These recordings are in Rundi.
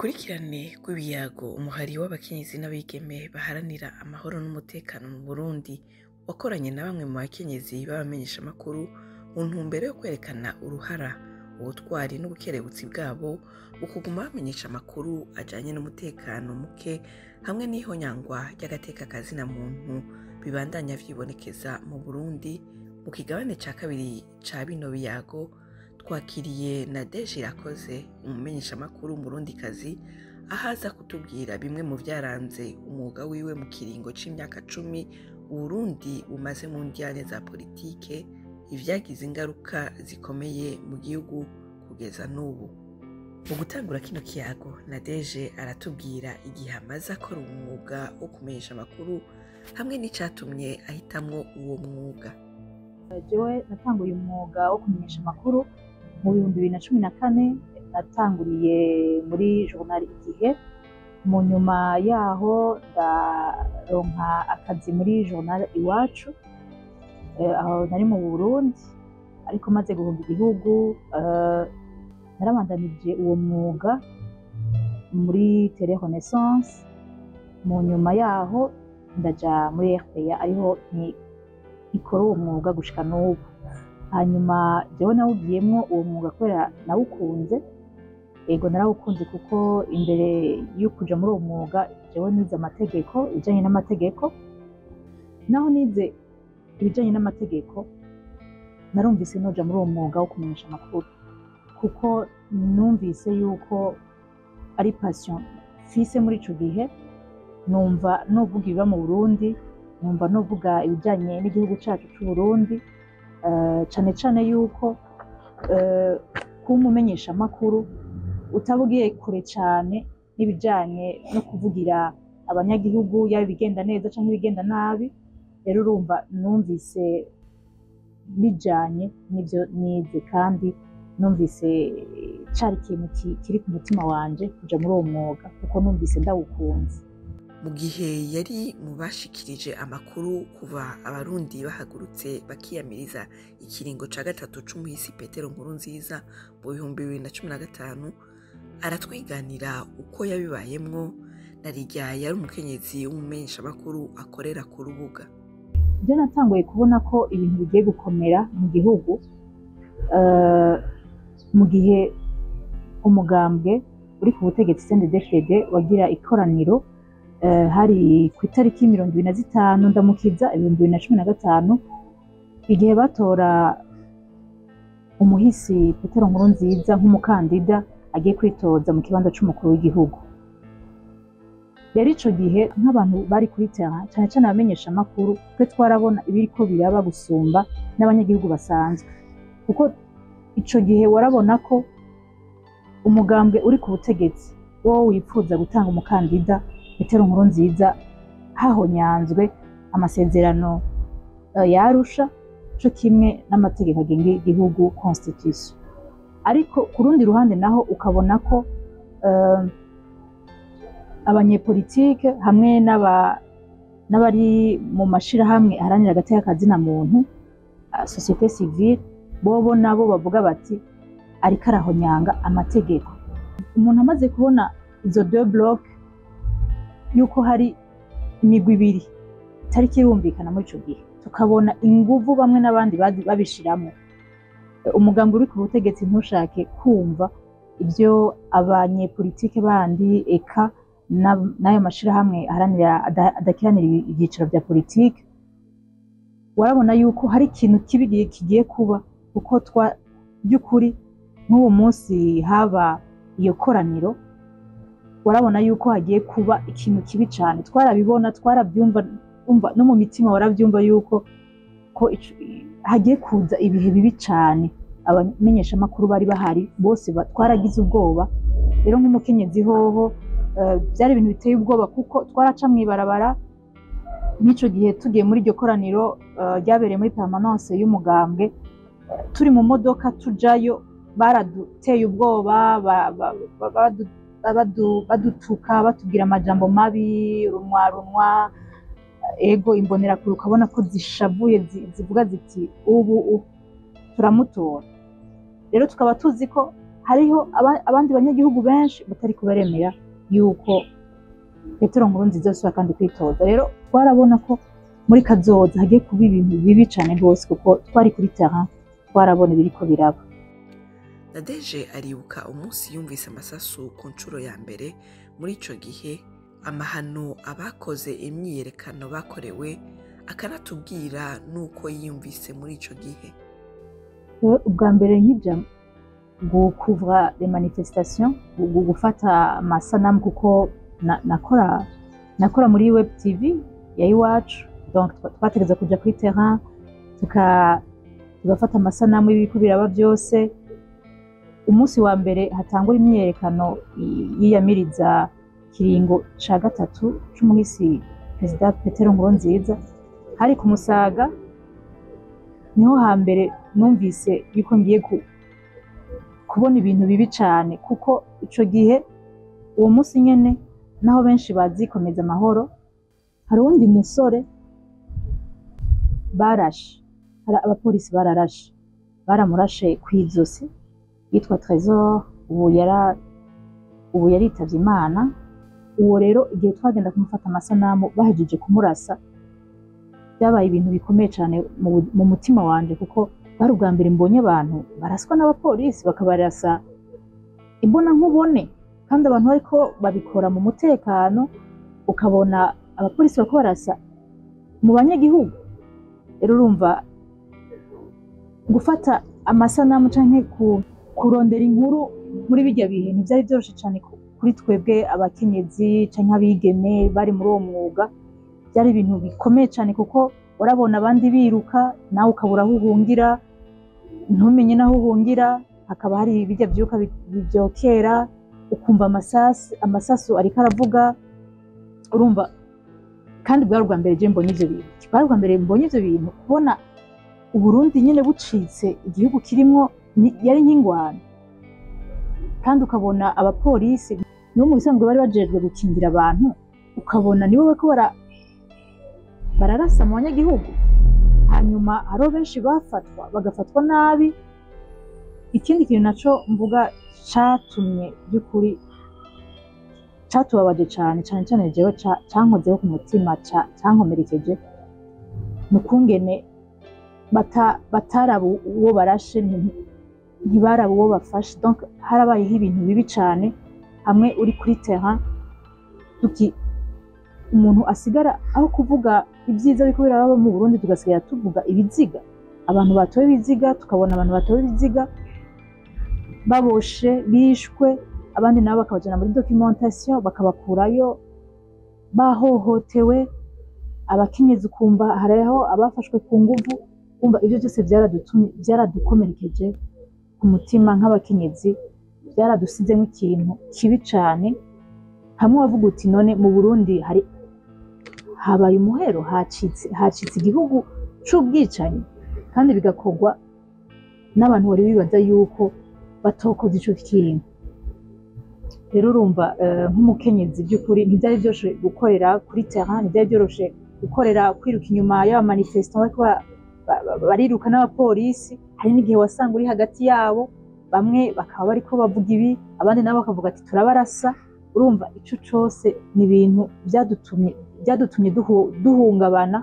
Rukurikirane rw'ibiyago umuhari w'abakenyezi n'abigeme baharanira amahoro n'umutekano mu Burundi wakoranye na bamwe mu bakenyezi b'abamenyeshamakuru mu ntumbero yo kwerekana uruhara, ubutwari n'ubukerebutsi bwabo mu kuguma bamenyesha amakuru ajanye n'umutekano muke hamwe n'ihonyangwa ry'agateka ka zina muntu bibandanya vyibonekeza mu Burundi. Mu kigabane ca kabiri ca bino biyago twakiriye Nadege Irakoze, umumenyeshamakuru w'Umurundikazi, aho aza kutubwira bimwe mu vyaranze umwuga wiwe mu kiringo c'imyaka 10 Uburundi bumaze mu ndyane za politike, ivyagize ingaruka zikomeye mu gihugu kugeza n'ubu. Mu gutangura kino kiyago, Nadege aratubwira igihe amaze akora umwuga wo kumenyesha amakuru hamwe n'icatumye ahitamwo uwo mwuga. Jewe natanguye umwuga wo kumenyesha amakuru mu 2014, natanguriye muri journal Igihe. Mu nyuma yaho ndaronka akazi muri journal Iwacu, aho nari mu Burundi, ariko maze guhunga igihugu narabandanije uwo mwuga muri Télé Renaissance. Mu nyuma yaho ndaja muri RPA, ariho nkikora uwo mwuga gushika n'ubu. Hanyuma jewe nawugiyemwo uwo mwuga kubera nawukunze. Ego, narawukunze kuko imbere yo kuja muri uwo mwuga jewe nize amategeko, ibijanye n'amategeko. Naho nize ibijanye n'amategeko, narumvise noja muri uwo mwuga wo kumenyesha amakuru kuko numvise yuko ari passion mfise muri ico gihe. Numva novuga ibiba mu Burundi, numva novuga ibijanye n'igihugu cacu c'u Burundi, cane cane yuko kuba umumenyeshamakuru utaba ugiye kure cane n'ibijanye no kuvugira abanyagihugu, yaba ibigenda neza canke ibigenda nabi. Rero urumva numvise bijanye n'ivyo nize, kandi numvise cari ikintu kiri ku mutima wanje kuja muri uwo mwuga kuko numvise ndawukunze. Mu gihe yari mu bashikirije amakuru kuva Abarundi bahagurutse bakiyamiriza ikiringo ca gatatu c'umuhisi Petero Nkurunziza mu 2015, aratwiganira uko yabibayemwo na rirya yari umukenyezi w'umumenyeshamakuru akorera ku rubuga. Je natanguye kubona ko ibintu bigiye gukomera mu gihugu mu gihe umugambwe uri ku butegetsi CNDD-FDD wagira ikoraniro, hari ku itariki 25 Ndamukiza 2015, igihe batora umuhisi Petero Nkurunziza nk'umukandida agiye kwitoza mu kibanza c'umukuru w'igihugu. Rero ico gihe nk'abantu bari kuri terrain, cane cane abamenyeshamakuru, twe twarabona ibiriko biraba gusumba n'abanyagihugu basanzwe, kuko ico gihe warabona ko umugambwe uri ku butegetsi wowe wipfuza gutanga umukandida Petero Nkurunziza hahonyanzwe amasezerano ya Arusha co kimwe n'amategeko agenga igihugu, constitution. Ariko ku rundi ruhande naho ukabona ko abanyepolitike hamwe n'abari mu mashirahamwe aharanira agateka ka zina muntu, société civile, bobo nabo bavuga bati ariko arahonyanga amategeko. Umuntu amaze kubona izo deux blocs, yuko hari imigwi ibiri itariko irumvikana muri ico gihe, tukabona inguvu bamwe n'abandi babishiramwo, umugambi uri ku butegetsi ntushake kumva ibyo abanyepolitike bandi eka n'ayo mashirahamwe aharanira adakiranira ivyicaro vya politike, warabona yuko hari ikintu kibi kigiye kuba, kuko twa by'ukuri nk'uwo munsi haba iyo koraniro warabona yuko hagiye kuba ikintu kibi cane. Twarabibona, twarabyumva, umva no mu mitima warabyumva yuko ko hagiye kuza ibihe bibi cane. Abamenyeshamakuru bari bahari bose twaragize ubwoba. Rero nk'umukenyezi hoho byari ibintu biteye ubwoba, kuko twaraca mw'ibarabara n'ico gihe tugiye muri iryo koraniro ryabereye muri permanence y'umugambwe, turi mu modoka tujayo, baraduteye ubwoba, badutuka, batubwira amajambo mabi, runwa runwa. Ego, imbonerakure ukabona ko zishavuye, zivuga ziti ubu turamutora. Rero tukaba tuzi ko Hariho abandi banyagihugu benshi batari kubaremera yuko Petero Nkurunziza asubira kandi kwitoza. Rero twarabona ko muri kazoza hagiye kuba ibintu bibi cane rwose, kuko twari kuri terrain, twarabona ibiriko biraba. Nadeje aribuka umunsi yumvise amasasu ku nshuro ya mbere. Muri ico gihe, amahano abakoze imyiyerekano bakorewe, akanatubwira n'uko yiyumvise muri ico gihe. Ubwa mbere nkija gukuvra les manifestations, gufata amasanamu, kuko nakora muri web TV ya Iwacu, donc twategereza kuja kuri terrain tugafata amasanamu y'ibiriko biraba byose. Umunsi wa mbere hatangura imyiyerekano yiyamiriza kiringo ca gatatu c'umuhisi Perezida Petero Nkurunziza, hari ku Musaga, niho hambere numvise yuko ngiye kubona ibintu bibi cane, kuko ico gihe uwo munsi nyene, naho benshi bazi komeza amahoro, hari uwundi musore barashe, hari abapolisi bararashe, baramurashe kw'izosi, yitwa Trésor, ubu yaritavye Imana. Uwo rero, igihe twagenda kumufata amasanamu bahejeje kumurasa, byabaye ibintu bikomeye cyane mu mutima wanje, kuko bari ubwa mbere mbonye abantu baraswa n'abapolisi, bakabarasa imbona nkubone, kandi abantu bariko babikora mu mutekano, ukabona abapolisi bariko barasa mu banyagihugu. Rero urumva, gufata amasanamu canke kurondera inkuru muri birya bihe ntivyari vyoroshe cane kuri twebwe abakenyezi canke abigeme bari muri uwo mwuga. Byari ibintu bikomeye cane, kuko warabona abandi biruka, nawe ukabura aho uhungira, ntumenye n'aho uhungira. Hakaba hari birya vyuka bivyokera, ukumva amasasu ariko aravuga. Urumva, kandi bwari ubwa mbere je mbonye ivyo bintu, bwari ubwa mbere mbonye ivyo bintu, kubona Uburundi nyene bucitse igihugu kirimwo yari nk'ingwano, kandi ukabona abapolisi nibo mu bisanzwe bari bajejwe gukingira abantu, ukabona nibo bariko bararasa mu banyagihugu. Hanyuma hariho benshi bafatwa, bagafatwa nabi. Ikindi kintu naco mvuga catumye by'ukuri catubabaje cane cane cane jewe, cankozeho ku mutima, cankomerekeje, ni ukungene bataraba uwo barashe, ntibaraba uwo bafashe. Donc harabayeho ibintu bibi cane, hamwe uri kuri terrain tuki umuntu asigara aho kuvuga ibyiza biriko biraba mu Burundi, tugasigara tuvuga ibiziga, abantu batowe ibiziga, tukabona abantu batowe ibiziga baboshe, bishwe, abandi nabo bakabajana muri documentation bakabakurayo bahohotewe, abakenyezi ukumva hariho abafashwe ku nguvu. Umva, ivyo byose byaradutumye, byaradukomerekeje ku mutima nk'abakenyezi, byaradusizemo ikintu kibi cane, hamwe wavuga uti: "None mu Burundi hari habaye umuhero, hacitse igihugu c'ubwicanyi?" Kandi bigakorwa n'abantu wari wibaza yuko batokoze ico kintu. Rero urumva, nk'umukenyezi by'ukuri ntibyari byoroshe gukorera kuri terrain, ntibyari byoroshe gukorera, kwiruka inyuma y'aba manifestants bariko bariruka n'abapolisi. Hari n'igihe wasanga uri hagati yabo, bamwe bakaba bariko bavuga ibi, abandi nabo bakavuga ati: "Turabarasa." Urumva, ico cose ni ibintu byadutumye duhungabana,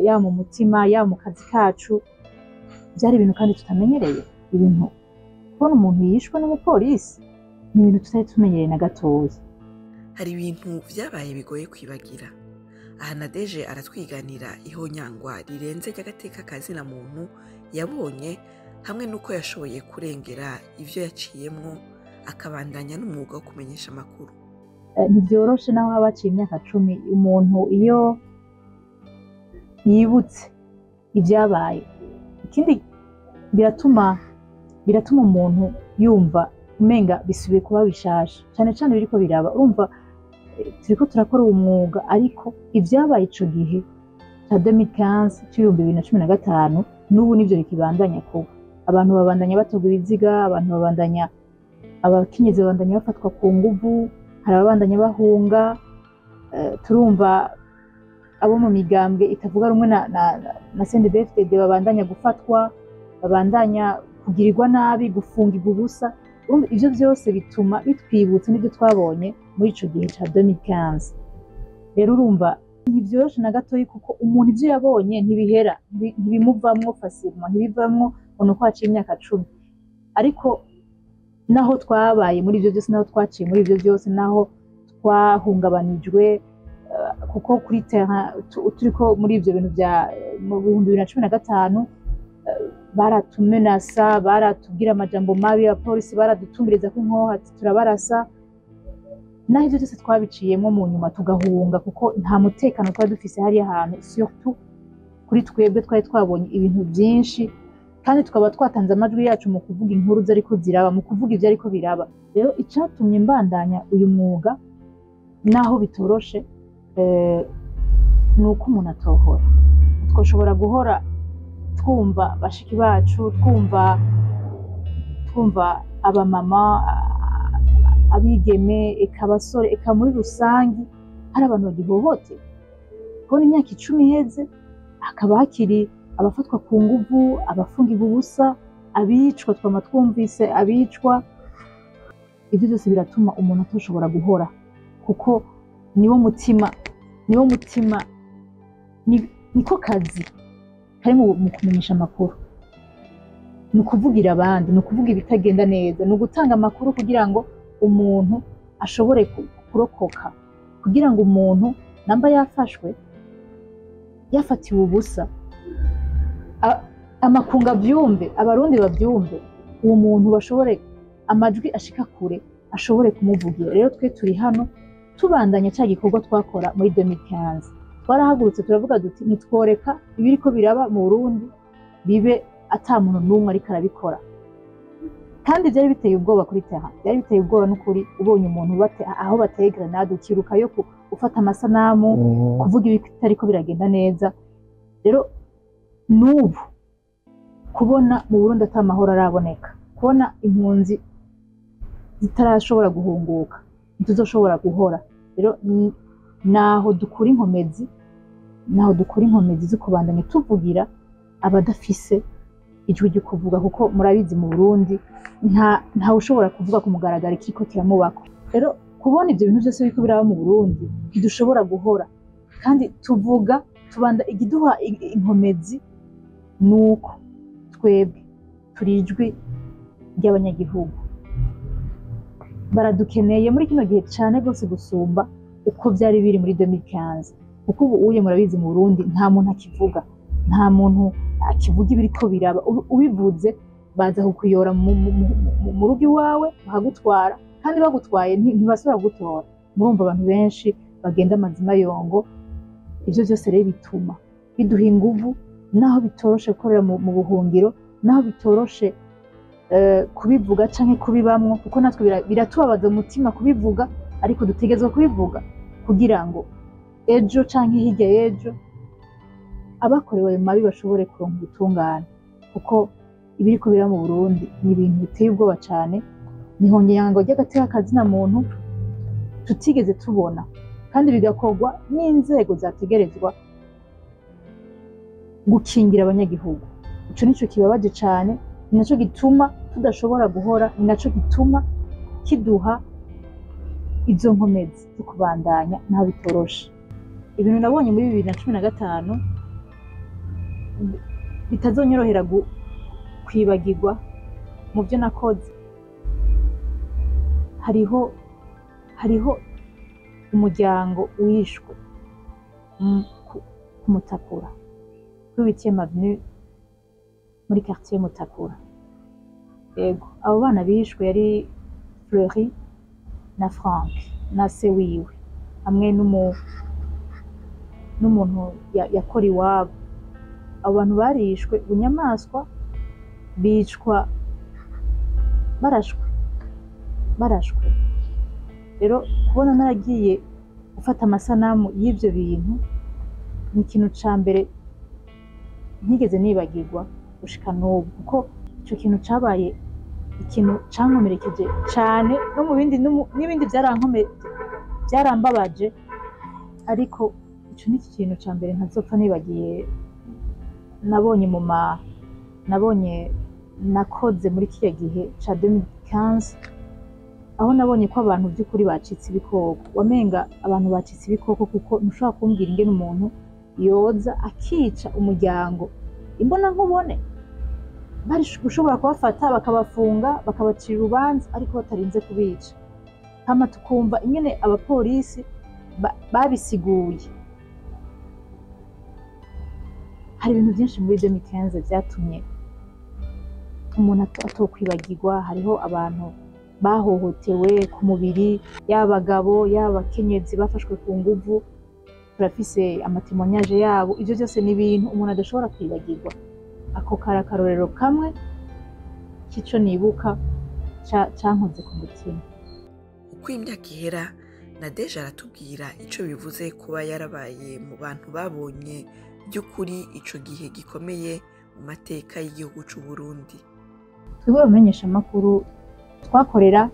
yaba mu mutima, yaba mu kazi kacu. Byari ibintu kandi tutamenyereye, ibintu kubona umuntu yishwe n'umupolisi ni ibintu tutari tumenyereye na gatoya. Hari ibintu vyabaye bigoye kwibagira. Aha Nadeje aratwiganira ihonyangwa rirenze ry'agateka kazina muntu yabonye, hamwe n'uko yashoboye kurengera ivyo yaciyemwo, akabandanya n'umwuga wo kumenyesha amakuru. Ntibyoroshe naho haba haciye imyaka 10. Umuntu iyo yibutse ibyabaye, ikindi biratuma umuntu yumva umenga bisubiye kuba bishasha, cane cane biriko biraba. Urumva, turiko turakora uwo mwuga, ariko ibyabaye ico gihe ca 2015, c'ibihumbi 2015, n'ubu nivyo bikibandanya kuba. Abantu babandanya batorwa ibiziga, abantu babandanya, abakenyezi babandanya bafatwa ku nguvu, hari ababandanya bahunga. Turumva abo mu migambwe itavuga rumwe na CNDD-FDD babandanya gufatwa, babandanya kugirirwa nabi, gufungirwa ubusa. Urumva, ivyo vyose bituma bitwibutsa n'ibyo twabonye muri ico gihe ca 2015. Rero urumva ntivyoroshe na gatoyi, kuko umuntu ivyo yabonye ntibihera, ntibimuvamwo facilement, ntibivamwo ngo nuko haciye imyaka 10. Ariko naho twabaye muri ivyo byose, naho twaciye muri ivyo byose, naho twahungabanijwe, kuko kuri terrain turiko muri ivyo bintu vya mu 2015, baratumenasa, baratubwira amajambo mabi, abapolisi baradutumiriza ko inkoho ati turabarasa. Naho ivyo byose twabiciyemo, mu nyuma tugahunga kuko nta mutekano twari dufise hariya hantu, surtout kuri twebwe twari twabonye ibintu byinshi kandi tukaba twatanze amajwi yacu mu kuvuga inkuru zariko ziraba, mu kuvuga ivyo ariko biraba. Rero icatumye mbandanya uyu mwuga naho bitoroshe, ni uko umuntu atohora. Twoshobora guhora twumva bashiki bacu, twumva abamama, abigeme, eka abasore, eka muri rusangi hari abantu bagihohoterwa. Kubona imyaka 10 iheze hakaba hakiri abafatwa ku nguvu, abafungirwa ubusa, abicwa, twama twumvise abicwa, ibyo byose biratuma umuntu atoshobora guhora, kuko niwo mutima, niwo mutima, niko kazi kari mu kumenyesha amakuru. Ni ukuvugira abandi, ni ukuvuga ibitagenda neza, ni ugutanga amakuru kugira ngo umuntu ashobore kurokoka, kugira ngo umuntu namba yafashwe, yafatiwe ubusa, amakungu avyumve, Abarundi bavyumve, uwo muntu bashobore amajwi ashika kure, ashobore kumuvugira. Rero twe turi hano tubandanya cya gikorwa twakora muri 2015. Twarahagurutse turavuga duti ntitworeka ibiriko biraba mu Burundi bibe ata muntu n'umwe ariko arabikora. Kandi byari biteye ubwoba kuri terrain, byari biteye ubwoba n'ukuri. Ubonye umuntu aho bateye grenade, ukiruka yo gufata amasanamu, kuvuga ibitariko biragenda neza. Rero n'ubu kubona mu Burundi ata mahoro araboneka, kubona impunzi zitarashobora guhunguka, ntituzoshobora guhora. Rero naho dukura inkomezi, naho dukura inkomezi zo kubandanya tuvugira abadafise ijwi ryo kuvuga, kuko murabizi mu Burundi ntawe ushobora kuvuga ku mugaragaro ikiriko kiramubako. Rero kubona ivyo bintu byose biriko biraba mu Burundi, ntidushobora guhora. Kandi tuvuga tubanda, igiduha inkomezi nuko twebwe turi ijwi ry'abanyagihugu. Baradukeneye muri kino gihe cane rwose gusumba uko vyari biri muri 2015, kuko ubu uye murabizi mu Burundi nta muntu akivuga, nta muntu akivuga ibiriko biraba. Ubivuze baza kukuyora mu rugo iwawe bakagutwara, kandi bagutwaye ntibasubira kugutora. Murumva abantu benshi bagenda amazima yongo. Ivyo vyose rero bituma biduha inguvu, naho bitoroshe gukorera mu buhungiro, naho bitoroshe kubivuga canke kubibamwo, kuko natwe biratubabaza umutima kubivuga, ariko dutegerezwa kubivuga kugira ngo ejo canke hirya y'ejo abakorewe ayo mabi bashobore kuronka ubutungane, kuko ibiriko biraba mu Burundi ni ibintu biteye ubwoba cane, ni ihonyango ry'agateka kazina muntu tutigeze tubona, kandi bigakorwa n'inzego zategerezwa gukingira abanyagihugu. Ico nico kibabaje cane, ni naco gituma tudashobora guhora, ni naco gituma kiduha izo nkomezi zo kubandanya naho bitoroshe. Ibintu nabonye muri 2015 bitazonyorohera kwibagirwa mu byo nakoze, hariho umuryango wishwe ku Mutakura, kuri 8e avenue muri quartier Mutakura. Yego, abo bana bishwe yari Fleury na Frank na se wiwe hamwe n'umuntu yakora iwabo. Abo bantu barishwe bunyamaswa, bicwa barashwe, barashwe. Rero kubona naragiye gufata amasanamu y'ivyo bintu ni ikintu ca mbere ntigeze nibagirwa gushika n'ubu, kuko ico kintu cabaye ikintu cankomerekeje cane. No mu bindi n'ibindi byarambabaje, ariko ico ni ikintu ca mbere ntazopfa nibagiye nabonye mu ma nabonye nakoze muri kiriya gihe ca 2015. 2015, aho nabonye ko abantu by'ukuri bacitse ibikoko. Wamenga abantu bacitse ibikoko, kuko ntushobora kumbwira ingene umuntu yoza akica umuryango imbona nkubone, bari gushobora kubafata bakabafunga, bakabacira urubanza, ariko batarinze kubica. Hama tukumva ingene abapolisi babisiguye. Hari ibintu byinshi muri 2015 vyatumye umuntu atokwibagirwa. Hariho abantu bahohotewe ku mubiri, yaba abagabo, yaba abakenyezi bafashwe ku nguvu, turafise ama témoignages yabo. Ivyo byose ni ibintu umuntu adashobora kwibagirwa. Ako kari akarorero kamwe k'ico nibuka cankoze ku mutima. Uko imyaka ihera, Nadege aratubwira ico bivuze kuba yarabaye mu bantu babonye by'ukuri ico gihe gikomeye mu mateka y'igihugu c'u Burundi. Twebwe abamenyeshamakuru twakorera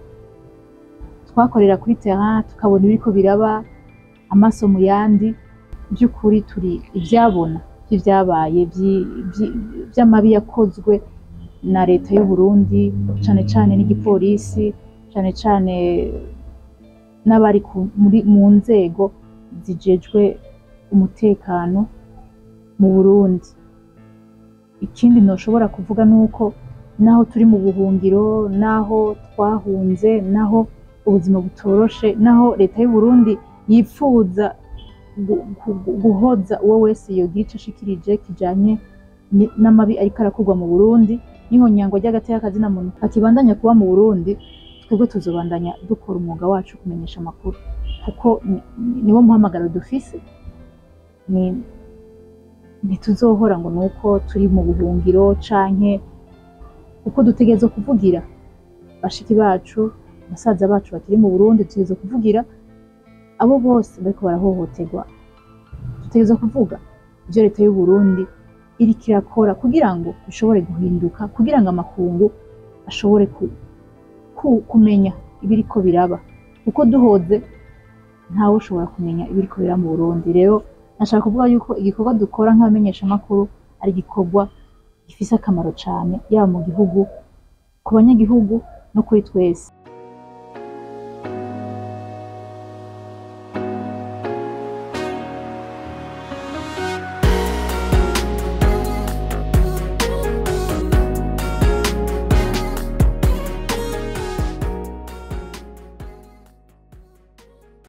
kuri terrain, tukabona ibiriko biraba amaso mu yandi. By'ukuri turi ivyabona vy'ivyabaye, vy'amabi yakozwe na leta y'u Burundi, cane cane n'igipolisi, cane cane n'abari mu nzego zijejwe umutekano mu Burundi. Ikindi noshobora kuvuga nuko naho turi mu buhungiro, naho twahunze, naho ubuzima butoroshe, naho leta y'u Burundi yipfuza guhoza uwo wese yogira ico ashikirije kijanye n'amabi ariko arakorwa mu Burundi, n'ihonyangwa ry'agateka kazina muntu akibandanya kuba mu Burundi, twebwe tuzobandanya dukora umwuga wacu, kumenyesha amakuru, kuko niwo muhamagaro dufise. Ntituzohora ngo nuko turi mu buhungiro canke kuko dutegerezwa kuvugira bashiki bacu, basaza bacu bakiri mu Burundi, dutegerezwa kuvugira abo bose bariko barahohoterwa, dutegerezwa kuvuga ivyo leta y'u Burundi iriko irakora kugira ngo bishobore guhinduka, kugira ngo amakungu ashobore kumenya ibiriko biraba, kuko duhoze ntawe ushobora kumenya ibiriko biraba mu Burundi. Rero nashaka kuvuga yuko igikorwa dukora nk'abamenyeshamakuru ari igikorwa gifise akamaro cane, yaba mu gihugu, ku banyagihugu no kuri twese.